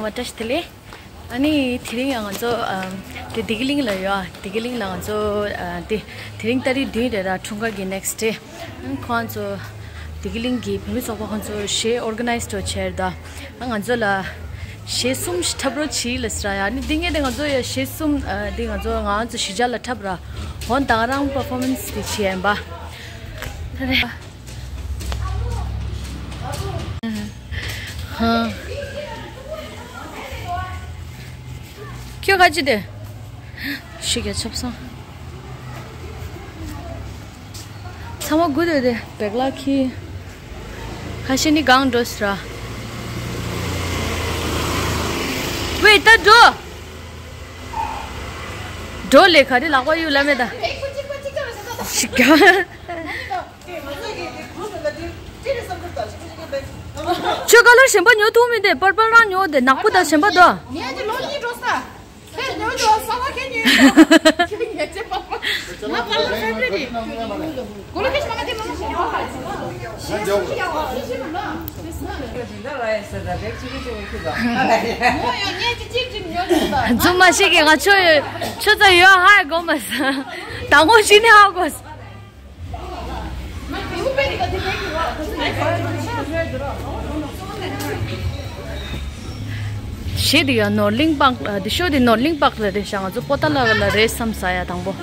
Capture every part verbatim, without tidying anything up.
བཀྲ་ཤིས་བདེ་ལེགས། ཨ་ནི་དེ་རིང་ཡང་ང་ཚོ་ཨམ་དེ་བདེ་སྐྱིད་གླིང་ལ་ཡོད། ཨ་བདེ་སྐྱིད་གླིང་ལ་ང་ཚོ་ཨ་དེ་དེ་རིང་ཏ་རིག་བདུན་རེད་ར། འཁྲུངས་སྐར་གྱི་next day། ཨ་ནི་ཁོང་ཚོ་བདེ་སྐྱིད་གླིང་གི་བུད་མེད་ཚོགས་པ་ཁོང་ཚོ་གཞས་organize་འགྲོ་བྱས་རེད་ད། ཨ་ང་ཚོ་ལ་གཞས་གསུམ་ཞིག་འཁྲབ་རོགས་བྱིས་ལབ་ཟེར་ར་ཡ། ཨ་ནི་འདི་ངས་དེ་ང་ཚོ་ཡ་གཞས་གསུམ་ཨ་དེ་ང་ཚོ་ང་ཚོ་གཞིས་ཆགས་ལ་འཁྲབ་ར། འོ་ད་ང་རང་performance་དེ་བྱས་ཡིན་པ། ཧ། ཁྱོད་ག་ཅི་དེ། ཤི་ག་ཆབ་སང་། ཚང་མ་སྒུག་སྡོད་དེ་བེག་ལ་ཁྱི། ཁ་ཤས་ནི་གང་འགྲོ་ཟེར་ར། ཝེ་ད་འགྲོ། འགྲོ་ལས་ག་རེ་ལག་པ་གཡུག་ལ་མེད་ད། ཤི་ག་ཁྱོད་ཀ་ལར་གཞན་པ་ཉོ་ཐུབ་མི་འདུག་པར་པལ་རང་ཉོ་དེ་ནག་པོ་དང་གཞན་པ་དོ། ངས་ཀྱི་ལོ་གཉིས་འགྲོ་ས། ཁྱེད་ཉོ་ཉོ་ས་བ་ཁྱེད་ཉོས་ཡོད། ཁྱེད་ཉོས་ཚེ་པ་པ། ང་པར་པལ་ཕེབ་རེད་རེད། གོ་ལ་ཁེ་ཤི་མ་ང་དེ་མ་ཤེས་ཡོད། ང་ཡོད་ངས་ཀྱི་གཅིག་གཅིག་ཉོ་ཉོ་ས། ཚུ་མ་ཤེས་ཀྱི་ང་ཆོ་ཡོད་ཆོ་ཚ་ཡོད་ཧ་གོ་མ་ས། དང་པོ་ཤི་ནི་ཧ་གོ་ས། གཞས་འདི་ཡང་ནོར་གླིང་པག་ལ་འདི་ཤོ་འདི་ནོར་གླིང་པག་ལ་རེད་ཤག་ང་ཚོ་པོ་ཏཱ་ལ་ལ་རེད་བསམ་ས་ཡ་དང་པོ།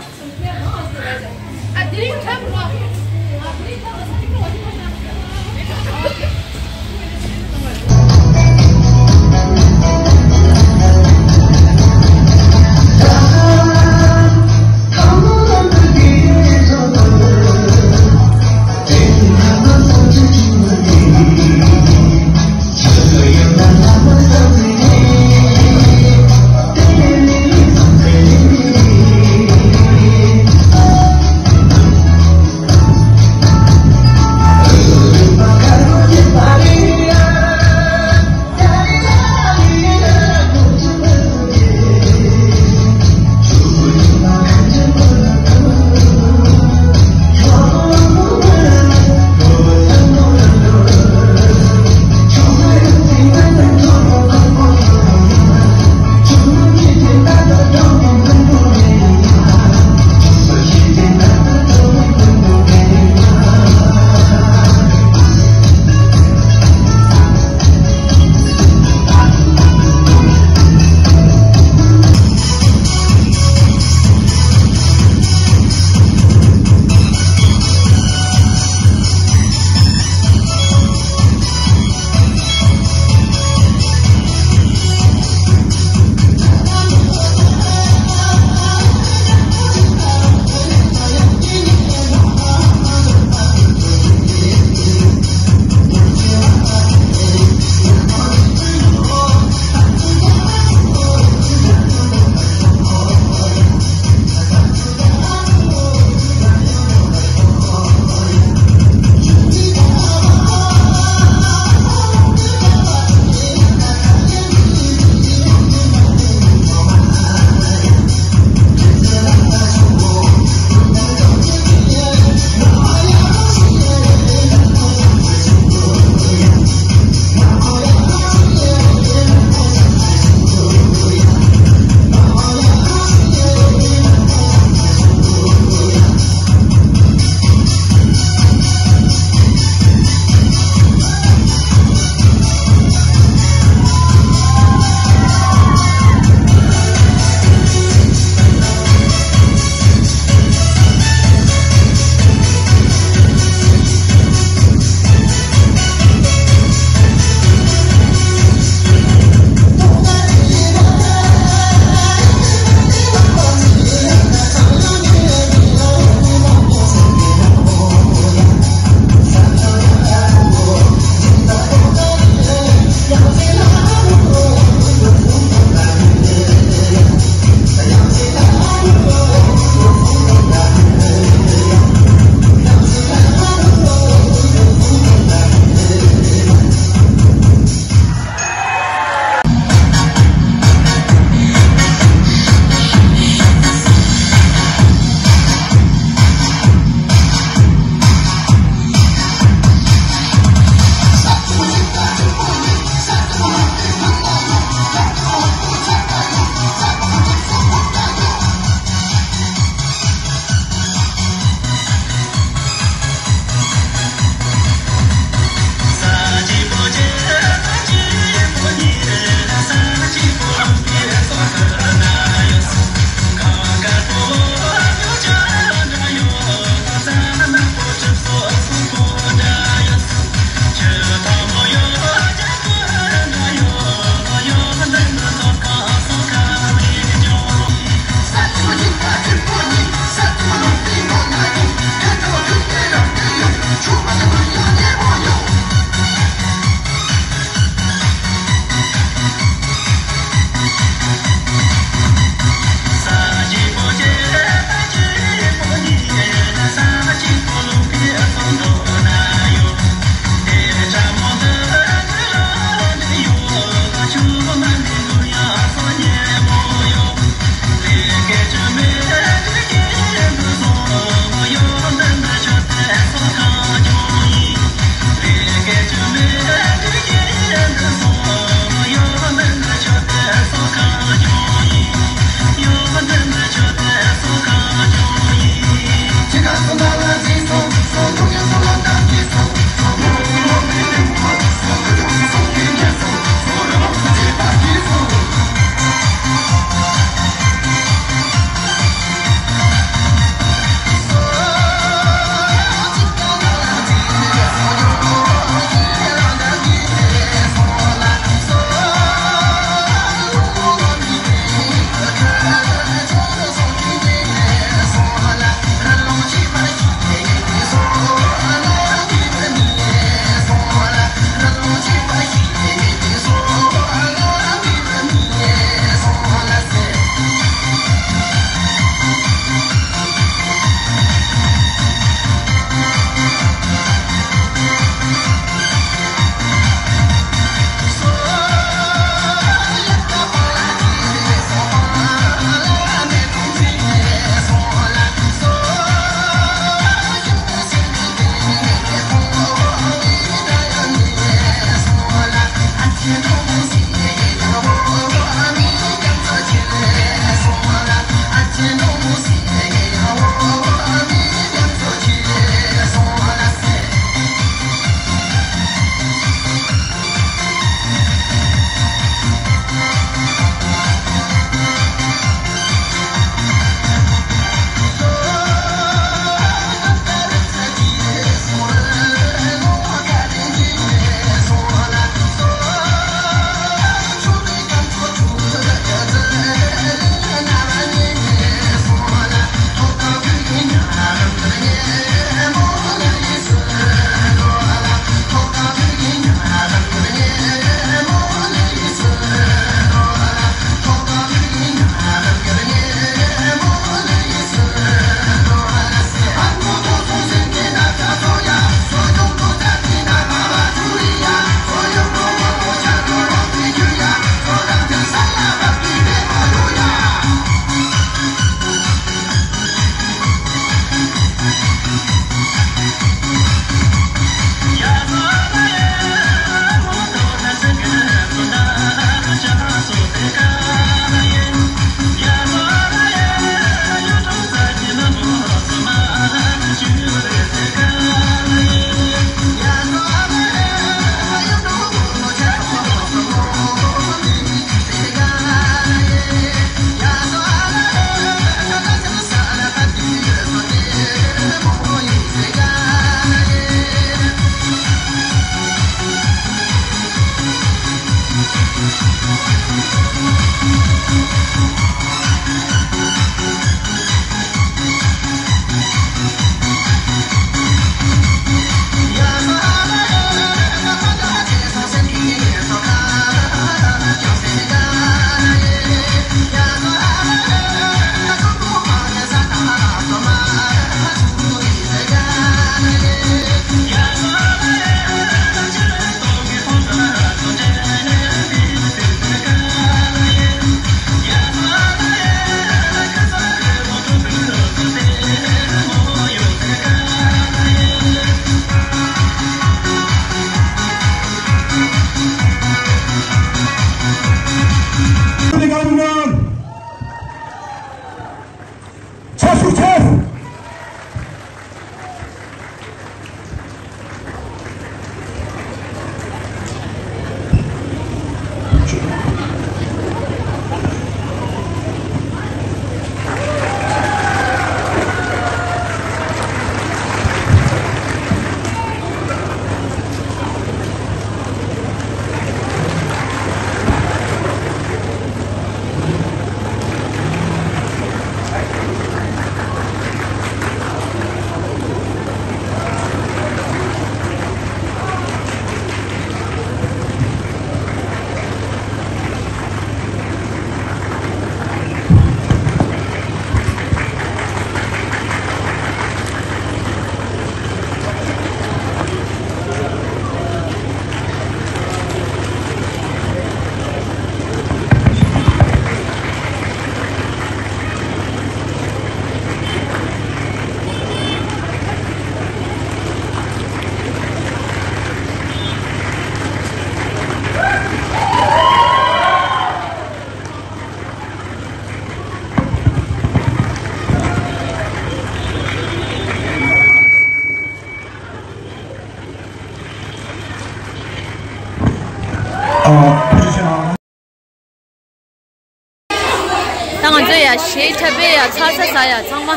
ད་ང་ཚོ་ཡ་གཞས་འཁྲབ་པའི་ཡ་ཚར་ཚར་ཟ་ཡ་ཚང་མ།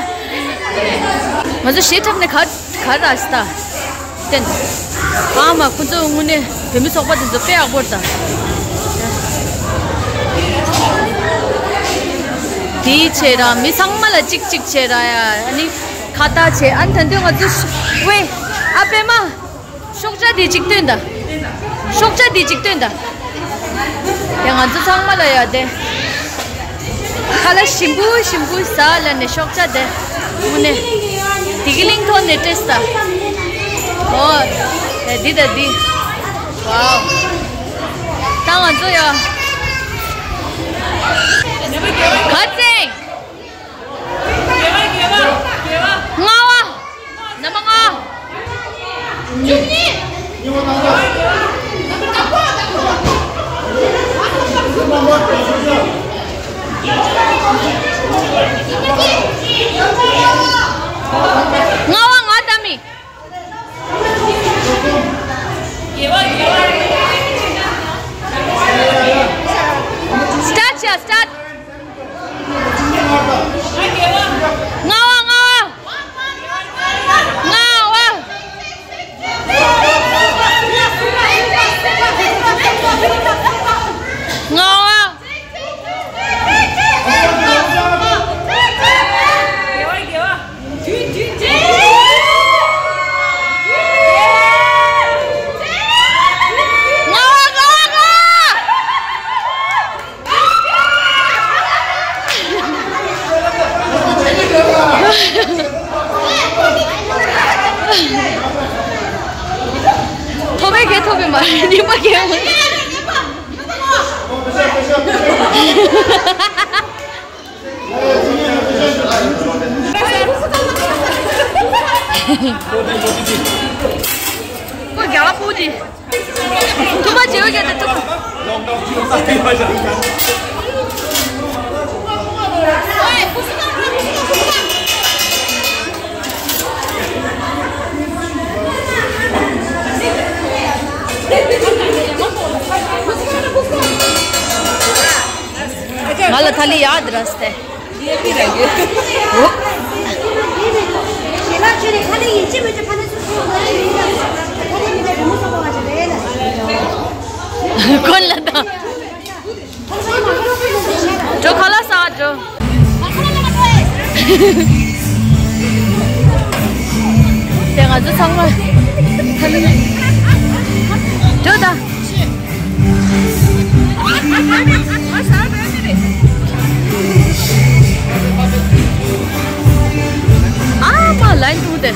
ང་ཚོ་གཞས་འཁྲབ་ནས་ག་ག་ར་ཞིག་ད། བསྟན། ཨ་མ་ཁོ་ཚོ་དངོས་གནས་བོད་མི་ཚོགས་པ་དེ་ཚོ་དཔེ་ཡག་པོ་རེད་ད། དེའི་ཆེད་ར་མི་ཚང་མ་ལ་གཅིག་གཅིག་བྱས་ར་ཡ། ཨ་ནི་ཁ་བཏགས་བྱས། ཨ་ནི་ད་དུང་ང་ཚོ་ཝེ་ཨ་པད་མ། ཤོག་བྱ་དེ་གཅིག་སྟོན་དང་། ཤོག་བྱ་དེ་གཅིག་སྟོན་དང་། དེ་ང་ཚོ་ཚང་མ་ལ་ཡ་དེ། ཁ་ལག་ཞིམ་པོ་ཞིམ་པོ་ཟ་ལ་ནས་ཤོག་བྱ་དེ། དངོས་གནས། བདེ་སྐྱིད་གླིང་ཐོག་ནས་སྤྲད་ད། ཨོ། དེ་འདི་དང་འདི། ཝའོ། ད་ང་ཚོ་ཡ། ག་ཚད། ལྔ་བ། ནམ་པ་ལྔ། བཅུ་གཉིས། ལྔ་བ་ང་ལྟ་མི། སི་ཊར་བྱ། སི་ཊར། ལྔ་བ། ལྔ་བ། ལྔ་བ། ལྔ་བ། ཐོབ་པའི་གེ་ཐོབ་པའི་མ་རེད། རྙིང་པ་གེ་མ་རེད། ཁོ་རྒྱ་ལ་སྤུ་དེ། ཐུབ་པ་བྱེད་འོས་ཀྱང་དེ་ཐུབ། ང་ལ་ཐ་ལི་ཡག་འདི་ར་སྟེ། ཀུན་ལ་དང་། འགྲོ། ཁ་ལག་ཟ་འགྲོ། དེ་ང་ཚོ་ཚང་མ། འགྲོ་ད། ཨ་མ་ལའིན་འདུག་སྟེ།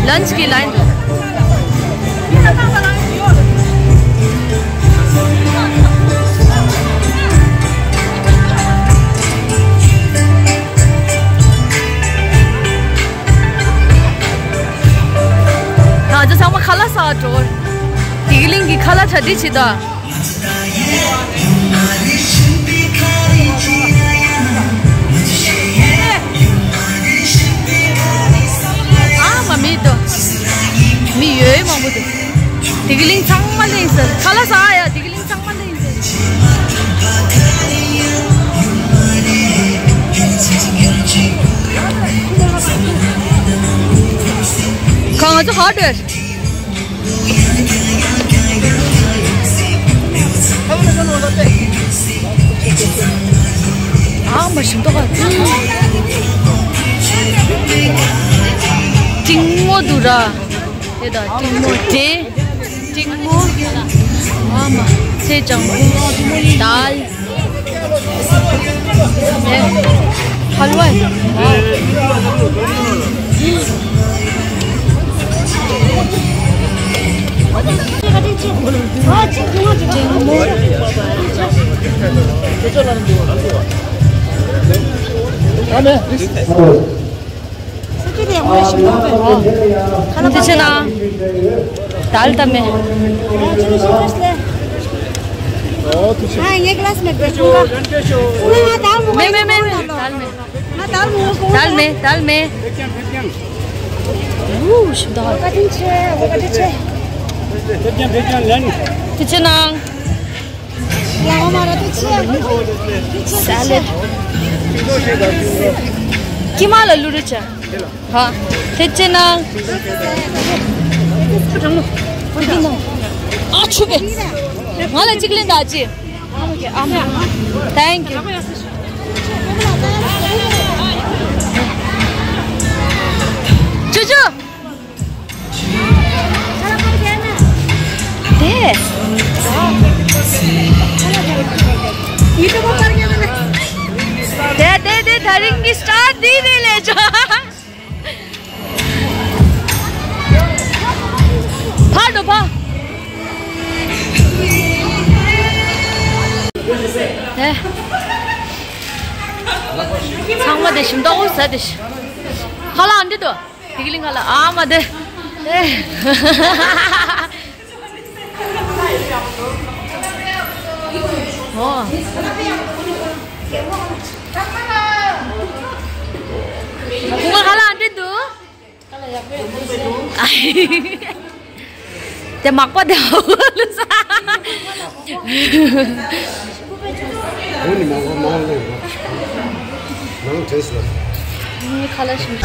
ལན་ཆི་གི་ལའིན་འདུག་ད་ང་ཚོ་ཚང་མ་ཁ་ལག་ཟ་འགྲོ། བདེ་སྐྱིད་གླིང་གི་ཁ་ལག་གྲ་སྒྲིག་བྱེད་ད། ཨ་མ་མི་འདུག་མི་ཡོད་མང་པོ་འདུག་བདེ་སྐྱིད་གླིང་ཚང་མ་སླེབས་ཟེར། ཁ་ལག་ཟ་ཡ་བདེ་སྐྱིད་གླིང་ཚང་མ་སླེབས་ཟེར། གང་ང་ཚོ་ཧར་ཌི་ཝེར། ཨ་མ་ཞིམ་མདོག་ཁ། ཏིང་མོ་འདུག་ར། དེ་དང་ཏིང་མོ་དེ། ཏིང་མོ། ཨ་མ། ཚེ་ལྗང་གུ། དཱལ། ཧལ་ཝ། ཁ་ལག་དེ་ཆེ་ན། དཱལ་ད་མེ། ཨ་ངའི་ཀླ་སི་མེ་ཊི་བེ་ཆུང་ག་མེ་མེ་མེ་མེ། དཱལ་མེ། དཱལ་མེ། དཱལ་མེ། ཨུ་ཞིམ་མདོག་ཁ། དེ་ཆེ་ན། སལ་ཌི། ཀི་མ་ལ་ལུ་རུ་ཆ། ཧ། ཐེ་ཅེ་ནང་། ཨ་ཆུ་བེ། ང་ལ་གཅིག་ལེན་ད་ཅི། Thank you. ཆུ་ཆུ། དེ། དེ་དེ་དེ་ད་རིང་གི་སི་ཊར་འདི་རེད་ལས་ཆོག་ཕར་འགྲོ་ཕར། ཨེ། ཚང་མ་དེ་ཞིམ་ཏོག་ཟ་དེ་ཤི། ཁ་ལག་འདི་དོ། དེ་གི་ལིང་ཁ་ལག་ཨ་མ་དེ། ཨེ། ཨོ། ཁུ་མ་ཁ་ལག་འདི་དོ། དེ་མག་པ་དེ་ཧ་ལུ་ས། འོ་ནི་མག་པ་མང་ལེ། མང་ཐེས་ལ། ཁ་ལག་ཞིམ།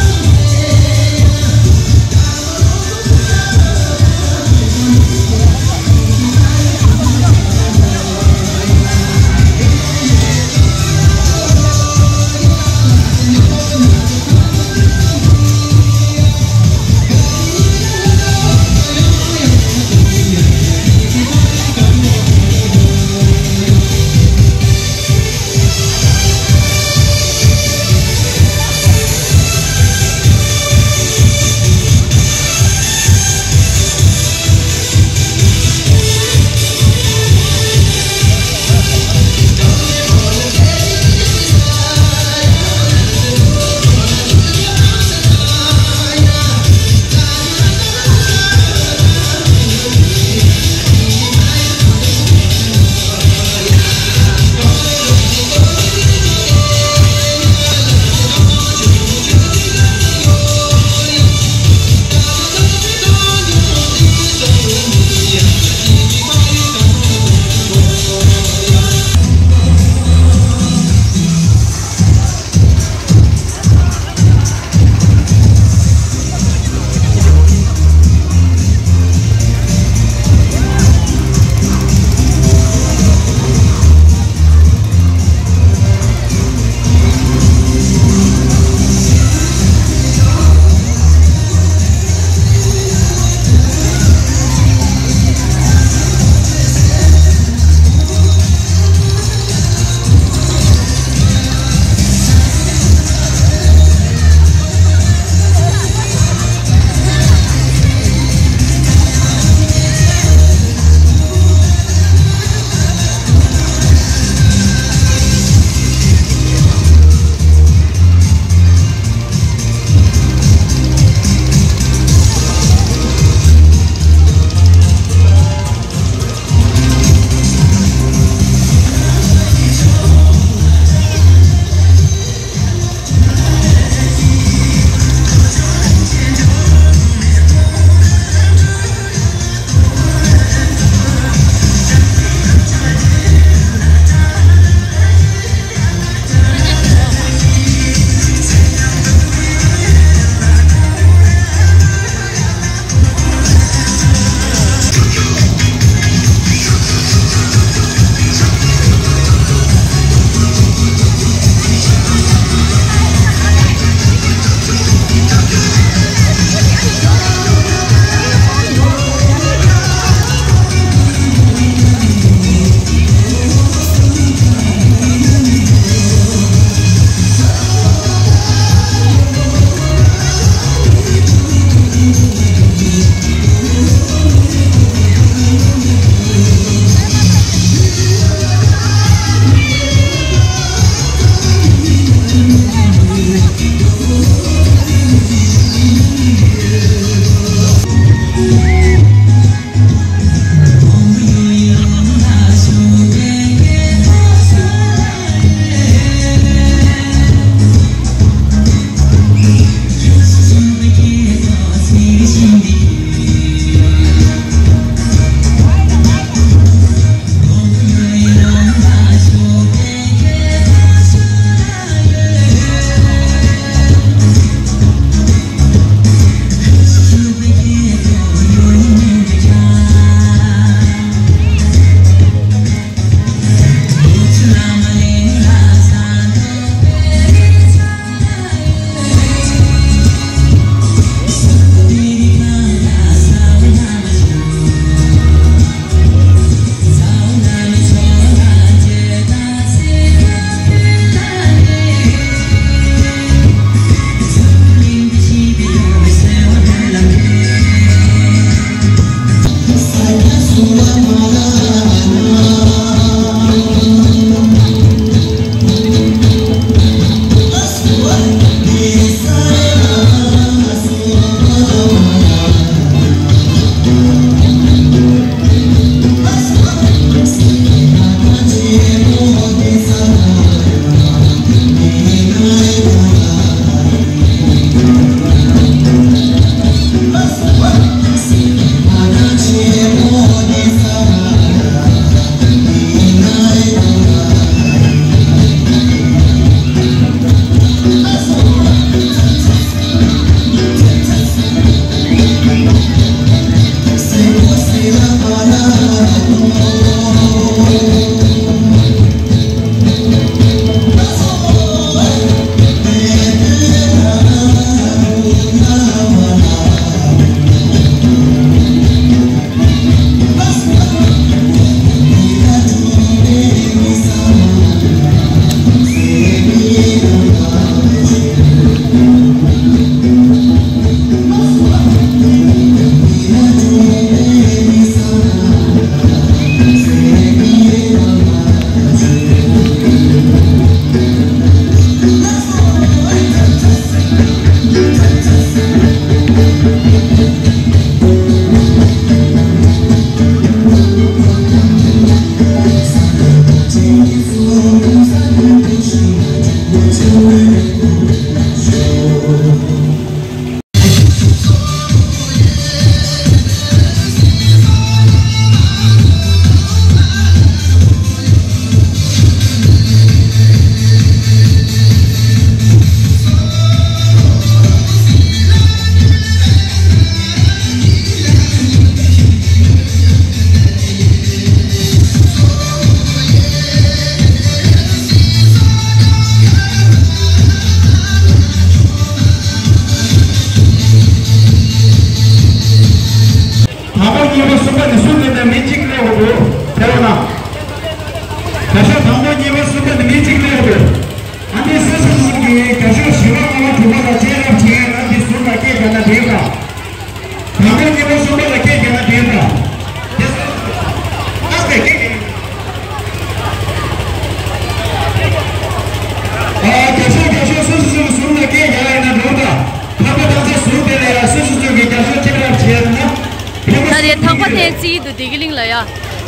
ནས་རྩིས་འདུག་བདེ་སྐྱིད་གླིང་ལ་ཡ།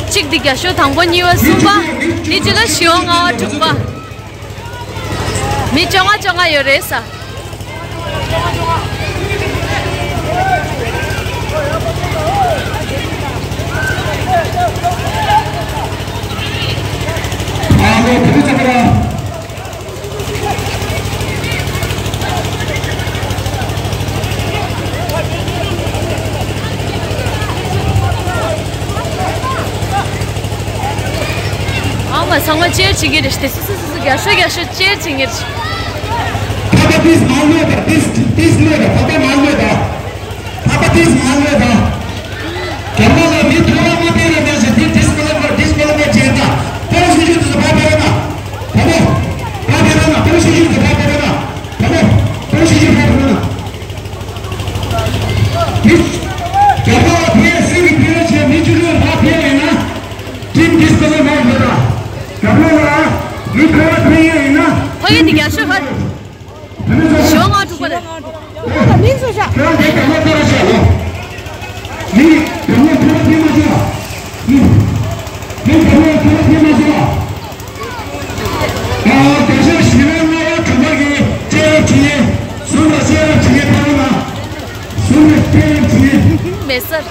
གཅིག་འདི་རྒྱ་ཤོག་དང་པོ་གཉིས་པ་གསུམ་པ། འདི་བཅུ་ལ་བཞི་བ་ལྔ་བ་དྲུག་པ། མི་བཅོ་ལྔ་བཅོ་ལྔ་ཡོད་རེད་ས། ཨ་མ་ཚང་མ་ཅེར་བྱེད་ཀྱི་རེད། དེ་སུ་སུ་སུ་སུ་རྒྱ་ཤོ་རྒྱ་ཤོ་ཅེར་བྱེད་ཀྱི་རེད། ཕ་པ་ཏིས་མ་ལོས་ད། ཏིས་ཏིས་ལོས་ད། ཕ་པ་མ་ལོས་ད། ཕ་པ་ཏིས་མ་ལོས་ད། རྒྱ་མ་ལ་མི་ཐོ་བ་མ་པེ་རེ་ན་ཞེ་ཏིས་ཏིས་མ་ལོས་ད། ཏིས་མ་ལོས་ད་ཅེར་ད། ཕ་སུ་ཞུ་ཏུ་ཕ་པེ་རེ་ན། ཕ་པ། ཕ་པེ་རེ་ན། ཕ་སུ་ཞུ་ཏུ་ཕ་པེ་རེ་ན། ཕ་པ། ཕ་སུ་ཞུ་ཕ་པེ་རེ་ན། མི། རྒྱ་གར་བ་ཕེ་སི་གི་ཕེ་ཆེ་མི་ཆུ་ལུ་བ་ཕེ་ཡིན་ན། ཀྲིན་ཌིས་ཀོ་ལི་ཕའི་ཡོད་ད། རྒྱ་གར་བ་མི་ཕེ་བ་ཕེ་ཡིན་ན། ཕ་ཡིན་འདི་རྒྱ་ཤོ་ཧར། ཞོ་ང་དྲུག་པ་རེད། མིང་སུ་ཤ། ཁྱོད་འདི་རྒྱ་མ་ཐོ་ར་ཤ་ལོ། མི་རྒྱ་མ་ཐོ་ར་ཕེ་མ་ཤ། མི་རྒྱ་མ་ཐོ་ར་ཕེ་མ་ཤ། ཨ། དེ་བཞིན་ཞི་བའི་ངོ་བོ་གྲུབ་པ་གི་སྤྱན་རབ་ཕྲིན་ལས། གསུམ་ལ་སྤྱན་རབ་ཕྲིན་ལས་ཕེབས་ན། གསུམ་ལ་སྤྱན་རབ་ཕྲིན་ལས། མེད་སར།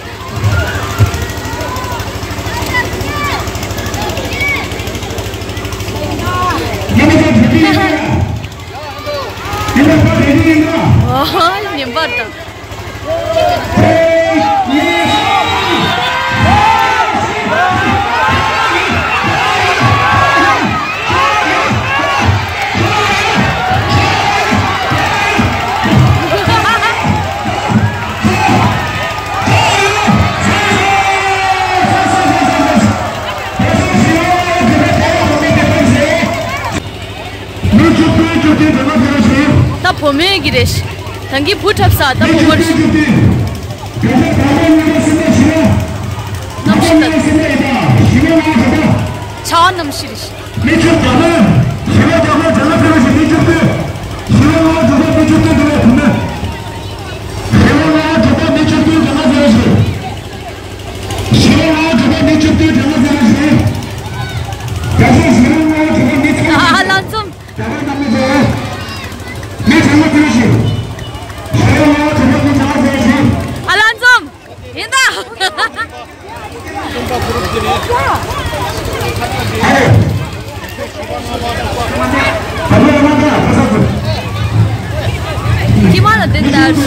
རྣམ་པ་ཚོ་དེ་ནི་ཡིན་ན། ཨོ། ཉན་པར་དང་། ད་བུ་མོའི་གི་རེད། ད་གིན་བུ་འཁྲབ་ས་ད་བུ་མོ་རེད། གནམ་གཤིས་ད། ཆ་གནམ་གཤིས་རེད། ཨ་ལ་འཛོམས། ཨ་ལ་འཛོམས། ཡིན་ད། ཁྱི་མ་ལ་འདི་ལྟར།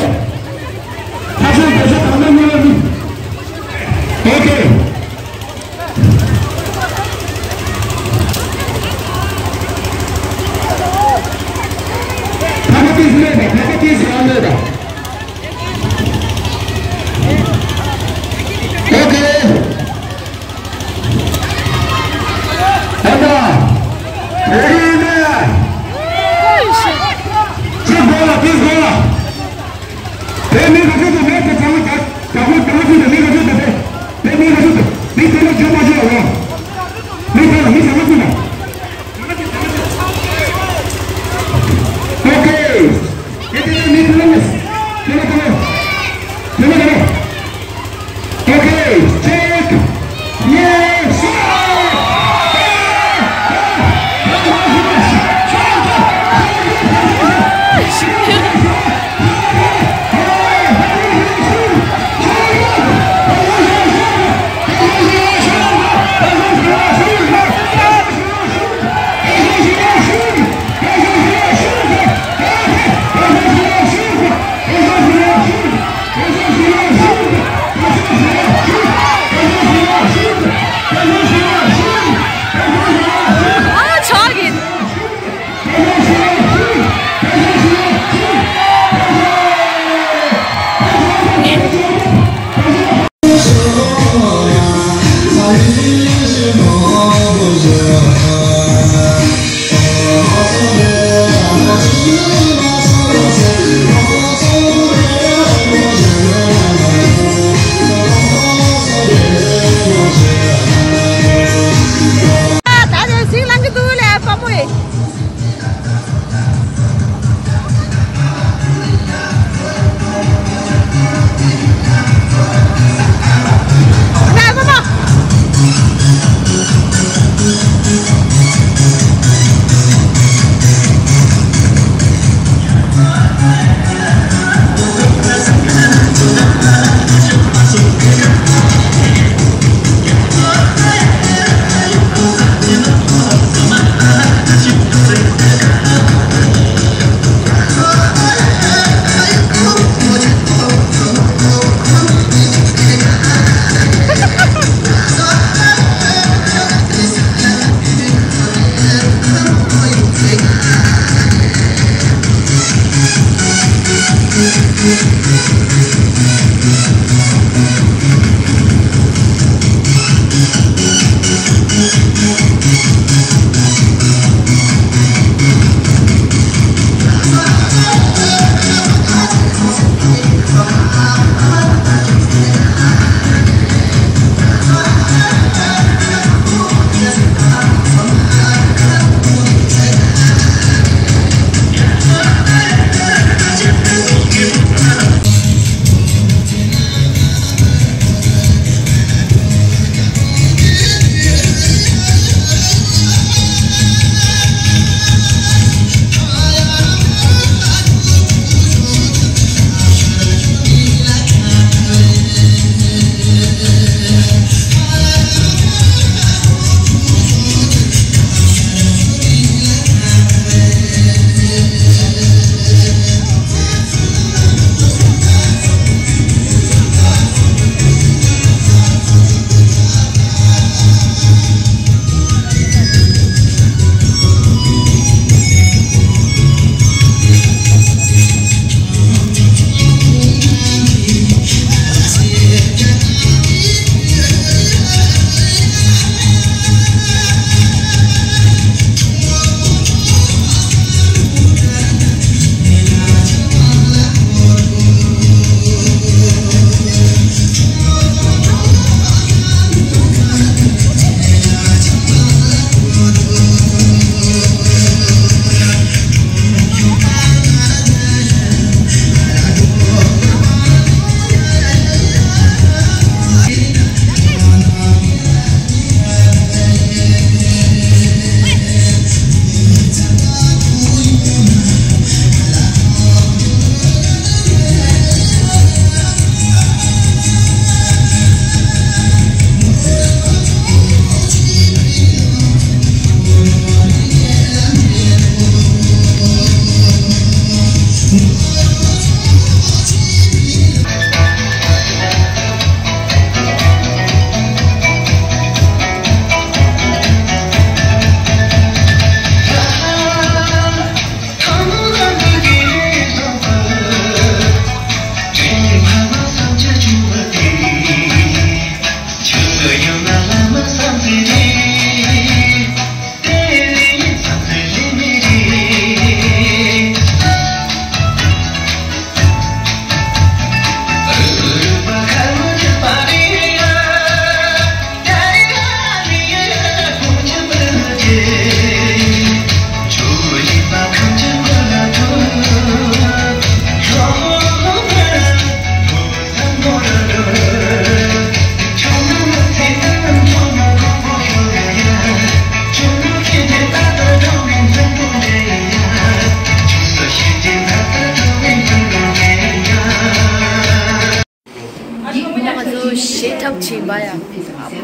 ཆེན་པ་ཡ། ཨ་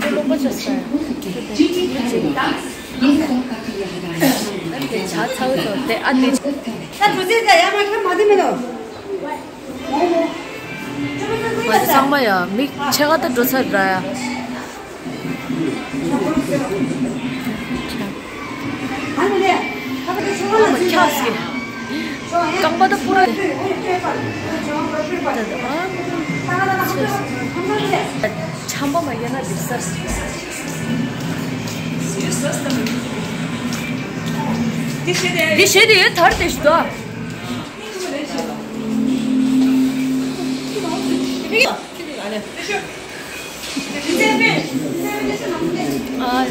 ཕོ་ལོག་པ་ཆོ་ས་ཡ། དེ་ཆ་ཚ་བོ་ཚོ་དེ་ཨ་དེ། ད་དུ་ཚེ་ད་ཡ་མ་ཁྱོད་མ་དེ་མེད་དོ། ང་ཚོ་ཚང་མ་ཡ་མིག་ཕྱེད་ཀ་ད་འགྲོ་ཚར་ར་ཡ། ཨ་མ་ཁྱག་སི། རྐང་པ་ད་པུ་ར། ཆམ་པ་མ་ཡིན་ན་འགྲིག་ས། འདི་བྱེད་དེ་ཡོད་དར་དེ་ཞུ་དོ། ཨ།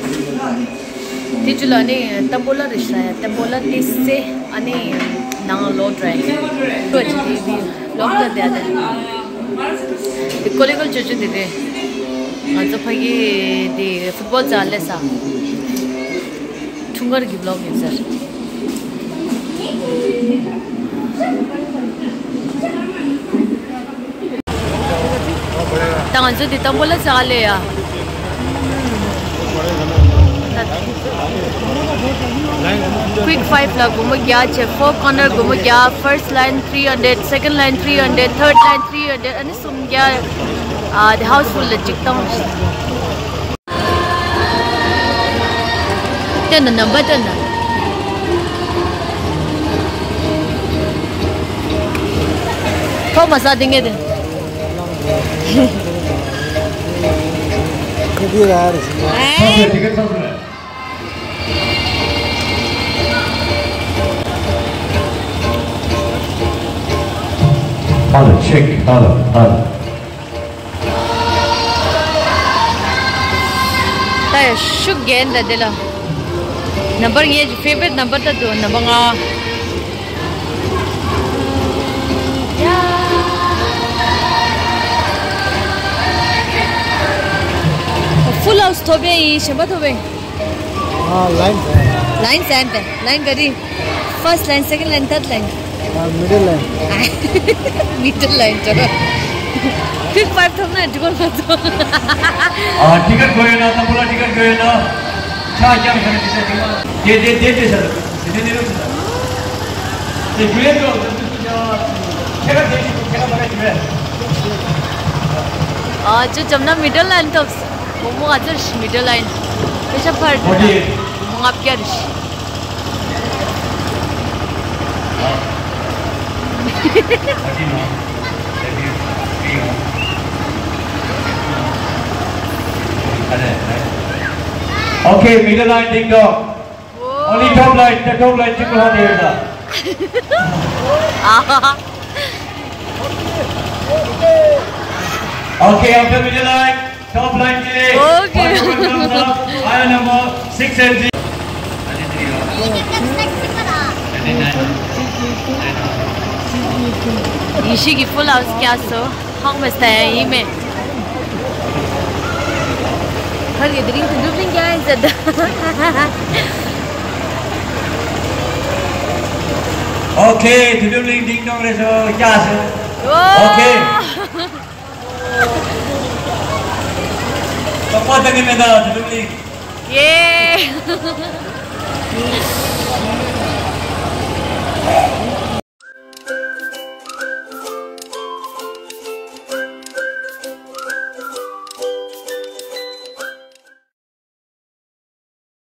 དེ་ཅུ་ལ་ནི་ཏམ་བོ་ལ་རེ་ཤ་ཡ། ཏམ་བོ་ལ་ཏི་སེ་ཨ་ནི་ནང་ལོག་འགྲོ་ཡ། ཏོ་ཅི་དེ་དེ་ལོག་ཏ་དེ་ཨ་དེ། དེ་ཀོ་ལི་ཀོལ་ཅོ་ཅོ་དེ་རེད། ང་ཚོ་ཕ་གི་དེ་ཕུཊ་བོལ་རྩ་ལས་ས། འཁྲུངས་སྐར་གྱི་བི་ལོག་ཡིན་ཟེར། ད་ང་ཚོ་འདི་ཏམ་བོ་ལ་ཙག་ལེ་ཡ། Quick five ལ་སྒོར་མོ་བརྒྱ་བྱས། Four corner སྒོར་མོ་བརྒྱ། First line three hundred, second line three hundred, third line three hundred. ཨ་ནི་སུམ་བརྒྱ། ཨ་དེ་house full ལ་གཅིག་བཏང་། སྟོན་དང་། ནམ་བར་སྟོན་དང་། ཐོག་མ་ས་དེ་ངས་དེ། Hello, check. Hello, hello. ད་ཡ་ཤུགས་རྒྱན་ད་དེ་ལ། ནམ་བར་ངའི་ཕེ་ཝ་རི་ཊི་ནམ་བར་ད་དུ་ནམ་བར་ལྔ། ཕུལ་ཧའུ་སི་ཐོབ་པས་ཡིན། གཞན་པ་ཐོབ་པས། ཨ། ལའིན་ཟེར། ལའིན་ཟེར་ཏེ། ལའིན་ག་རེ། First line, second line, third line. ཨ། མི་ཌལ་ལའིན། མི་ཌལ་ལའིན་ཏོ། ཀུའིག་ཕའིབ་ཐོབ་ན་འགྲིག་གོ་མ་ཐོབ། ཨ། ཊི་ཀེ་ཊི་དགོས་ཡོད་ན། ཏམ་བོ་ལ་ཊི་ཀེ་ཊི་དགོས་ཡོད་ན། ཕྱག་བརྐྱངས་བྱས་ནས་འདི་ཚོ་འདི་མ། དེ་དེ་དེ་དེ་ཟེར། དེ་དེ་དེ་རུ་ཟེར། དེ་རྒྱུ་ལས་འགྲོ། ཁྱེད་ཀ་དེ་ཞིག་ཁྱེད་ཀ་མ་རེད་ཞུ་བས། ཨ། ཅོ་འཇམ་ན་མི་ཌལ་ལའིན་ཐོབ། སྒོར་མོ་ང་ཚོར་མི་ཌལ་ལའིན། དཔེ་ཆ་ཕར་འགྲོ་ན་སྒོར་མོ་ལྔ་བརྒྱ་རེད། Okay, middle line ding dong. Only top line, the top line, triple hot here, sir. Okay, after middle line, top line delay. Okay. One more comes up, iron number six and zero. ཡེ་ཤེས་ཀྱི་ཕུལ་ཧའུ་སི་བརྒྱབ་སོང་། ཧང་མེ་སྟེ་ཡིན་མེད། ཁར་གྱི་དེ་རིང་དུ་འགྲུབ་ལིང་རྒྱག་ཡིན་ཟེར་ད། Okay, དུ་འགྲུབ་ལིང་ཌིང་ཌོང་རེད་སོ། བརྒྱབ་སོང་། Okay. ཏོག་པ་ད་གི་མེད་ད་དུ་འགྲུབ་ལིང་། ཡེ།